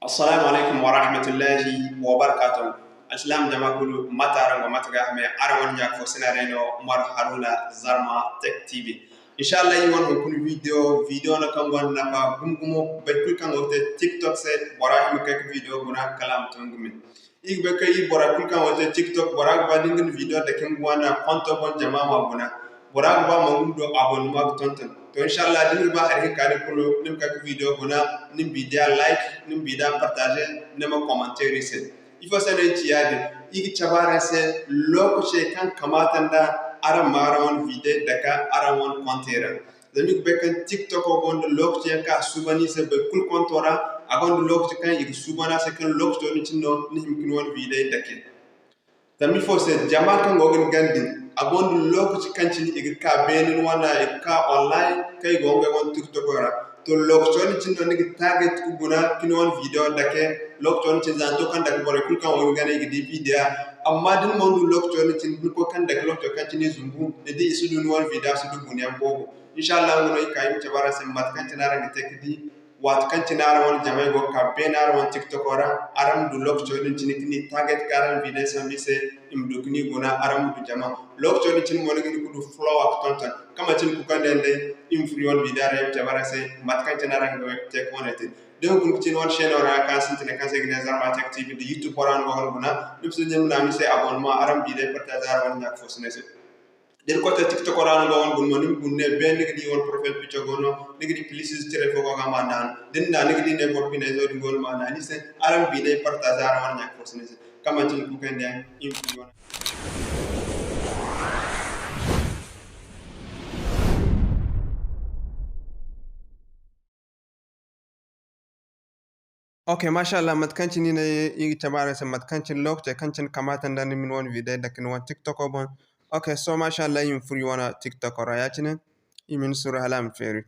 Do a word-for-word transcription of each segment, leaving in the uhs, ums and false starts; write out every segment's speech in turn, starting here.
Assalamu alaikum wa rahmatullahi wa barakatuh. Alsilaam jama kulu, mate araŋ go, mate ga hame? Araŋ wane ɲa fo sina day no, Umar Haruna, Zarma Tech T V. Inshallah, iri wane hunkuna video, video no kaŋ gonda nafa gumo gumo. Boro kulu kaŋ go ga te TikTok se, bora hima ga kay ga video guna kala a ma to nga me. Iri ga bay kaŋ iri bora kulu kaŋ go ga te TikTok, bora ga ba da nga na video dake nga wane konto boŋ, jama ma guna. Bora ga ba mo nga ma du abonnement ga tonton. To, inshallah, da ni ga ba hari hinka din kulu, ni ma kay ga video guna, ni ma video like, ni ma video partager, ni ma commenter iri se. Ifo se no iri ci yaadin? Iri ga cabe araŋ se lokaci kaŋ kamata nda araŋ ma araŋ wane video dake araŋ wane konto ra. Zama iri ga bay kaŋ TikTok wo gonda lokaci yaŋ kaŋ a suuban iri se boro kulu konto ra, a gonda lokaci kaŋ i ga suuban a se, kaŋ lokaco din cine no ni hima ga ni wane video dake. Zama ifo se? Jama kaŋ go ga ni gana din, a gonda lokaci kaŋ cine i ga ka beene ni wane, i ga ka online, kaŋ i go ngey wane TikToko ra. To, lokaco din cine no ni ga target ga guna ga ni wane video dake. Lokaco din cine za ni to kaŋ dake, borey kulu kaŋ go ga ni gana i ga di video. Amma da ni mana du lokaco din cine, da ni koy kaŋ dake lokaco kaŋ cine i zumbu, ni di i si du ni wane video, a si du gunayaŋ boobo. Inshallah, nga no iri ka iri ma cabe araŋ se mate kaŋ cine araŋ ga te ga di. Waati kaŋ cine araŋ wane jamey go ga ka beene araŋ wane TikToko ra, araŋ ma du lokaco din cine ga ni target ga araŋ video sambu i se, i ma du ga ni guna, araŋ ma du jama. Lokaco din cine mo ni ga hin ga du follower ga tonton. Kaŋ manti ni kukandiyaŋ day, iri ma furo iri wane video ra, iri ma cabe araŋ se mate kaŋ cine araŋ ga te ga wane te. Da ni guna ga ci ni wane chaîne ra kaŋ sintina kaŋ se i ga ne Zarma Tech T V, da YouTube ra ni go ga guna, ni ma si ɲin ma naanu ni se abonnement, araŋ ma video partager araŋ wane ɲa fo sina se. Da Irkoy te TikTok ra no ga wane guna mo, ni ma guna ne beene ni ga di wane profile picture go no, ni ga di plus cire fo go ga ma naanu. Da ni na, ni ga di ne boro bine izo din go no ma naanu ni se. Araŋ ma bi day partager araŋ wane ɲa ga force ni se. Kaŋ manti ni kukandiyaŋ, iri ma furo wane. Ok, mashallah, mate kaŋ cine iri ga cabe araŋ se, mate kaŋ cine lokaci kaŋ cine kamata nda ni ma ni wane video dake ni wane TikToko boŋ. Ok, so mashallah, iri ma furo iri wane TikToko ra ya-cine, iri ma ni suuru hala a ma feeri.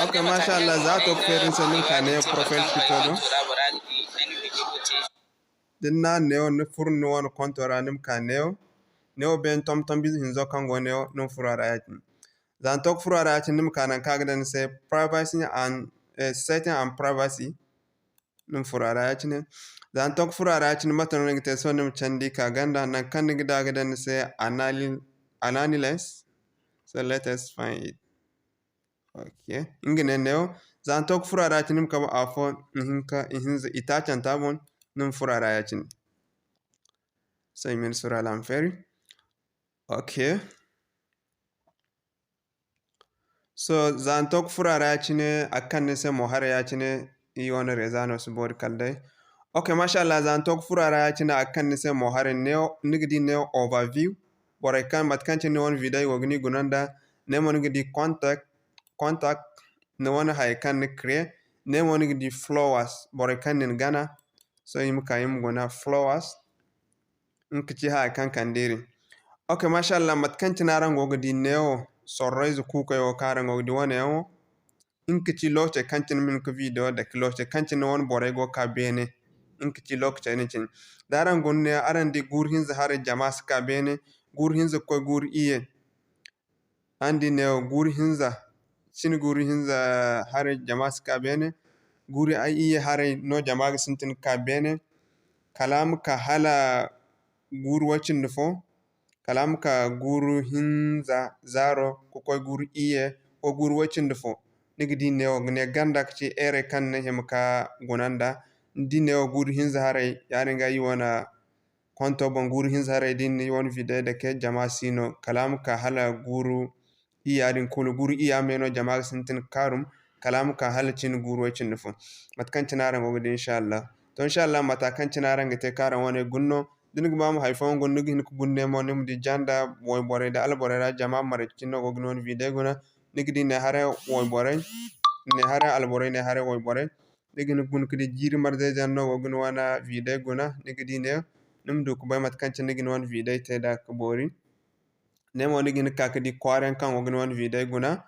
Ok, mashallah, za a to ga feeri ni se, ni ma ka neewo profile picture do. Da ni na neewo, ni furo ni wane konto ra, ni ma ka neewo. Neewo beene tomtom bize hinzo kaŋ go neewo, ni ma furo a ra ya-cine. Za ni to ga furo a ra ya-cine, ni ma ka nangu kaŋ a ga daŋ ni se privacy and, eh, setting and privacy. Ni ma furo a ra ya-cine. Za ni to ga furo a ra ya-cine, mate no ni ga te? Sohõ ni ma candi ka ganda, nangu kaŋ ni ga di a ga daŋ ni se anali-, analysis. So let us find it. Ok. Nga ne neewo. Za ni to ga furo a ra ya-cine, ni ma kabu afo, ihinka, ihinza, itaacanta boŋ, ni ma furo a ra ya-cine. Sohõ i ma ni suuru hala a ma feeri. Ok. So, za ni to ga furo a ra ya-cine, a ga kande ni se mo haray ya-cine, iri wane reeza no si boori kala day. Ok, mashallah, za ni to ga furo a ra ya-cine, a ga kande ni se mo haray, neewo, ni ga di neewo overview, borey kaŋ, mate kaŋ cine ni wane video i go ga ni guna nda, ne mo ni ga di contact, contact, ni wane hayey kaŋ ni create, ne mo ni ga di followers, borey kaŋ na ni gana. Sohõ iri ma ka iri ma guna followers. Nga ka ci haya kaŋ kande iri. Ok, mashallah, mate kaŋ cine araŋ go ga di neewo, sorro ize kuukey wo kaŋ araŋ go ga di wane yaŋ wo, nga ka ci lookacey kaŋ cine ma hin ga video dake, lookacey kaŋ cine wane borey go ga ka beene, nga ka ci lookacey din cine. Da araŋ guna neewo, araŋ di guuru hinza haray jama si ka beene, guuru hinza ga koy guuru iyye. Araŋ di neewo, guuru hinza, cine guuru hinza haray jama si ka beene, guuru iyye haray no jama ga sintin ga ka beene, kala a ma ka hala guuru way cindi fo, kala a ma ka guuru hinza zaaro ga koy guuru iyye, koy guuru way cindi fo. Ni ga di neewo, ga ne ganda ga ci eerey kaŋ ni hima ka guna nda. Ni di neewo, guuru hinza haray, yaadin ga iri wane konto boŋ guuru hinza haray da ni na iri wane video dake, jama si no, kala a ma ka hala guuru iyya din kulu, guuru iyya me no jama ga sintin ga kaarum, kala a ma ka hala cine guuru way cindi fo. Mate kaŋ cine araŋ go ga di, inshallah. To, inshallah, mata kaŋ cine araŋ ga te kaŋ araŋ wane guna no, da ni ga ba ma hay fooyaŋ guna, ni ga hin ga guna ne mo, ni ma di janda wayborey da alborey ra, jama marje cine no go ga ni wane video guna, ni ga di ne haray wayborey, ne haray alborey, ne haray wayborey. Ni ga hin ga guna ga di jiiri marze ize yaŋ no go ga ni wane video guna, ni ga di ne, ni ma du ga bay mate kaŋ cine ni ga ni wane video te nd'a ga boori. Ne mo ni ga hin ga ka ga di kwaara yaŋ kaŋ go ga ni wane video guna.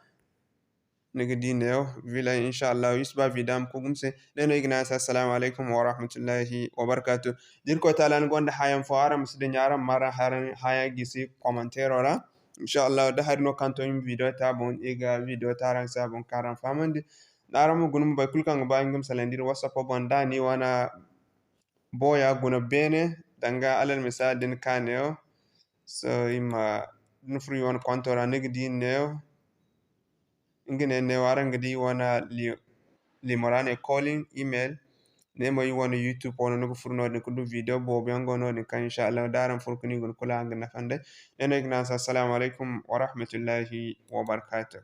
Ni ga di neewo, vilay, inshallah, iri si ba video ma ku gumo se. Ne no iri ga ne araŋ se, assalamu alaykum wa rahmatullahi wa barakatuh. Da Irkoy Taala ni gonda hayaŋ fo, araŋ ma si dinya, araŋ ma araŋ hayaŋ gisi commentairo ra. Inshallah, da hari no kaŋ to iri ma video te a boŋ, iri ga video te araŋ se a boŋ kaŋ araŋ fahamandi. Araŋ ma guna mo, boro kulu kaŋ ga ba nga ma salaŋ da iri WhatsApp boŋ, da ni wane booya guna beene, danga alal misali da ni ka neewo, so, i ma, da ni furo i wane konto ra, ni ga di neewo. Nga ne, neewo araŋ ga di i wane li-, limo ra ne calling, email. Ne mo i wane YouTube wano, ni ga furo noodin ga du video boobo yaŋ go noodin kaŋ, insha Allah, da araŋ furo ga ni guna kulu araŋ ga nafa nd'ey. Ne no ay ga ne araŋ se, assalamu alaykum wa rahmatullahi wa barakatuh.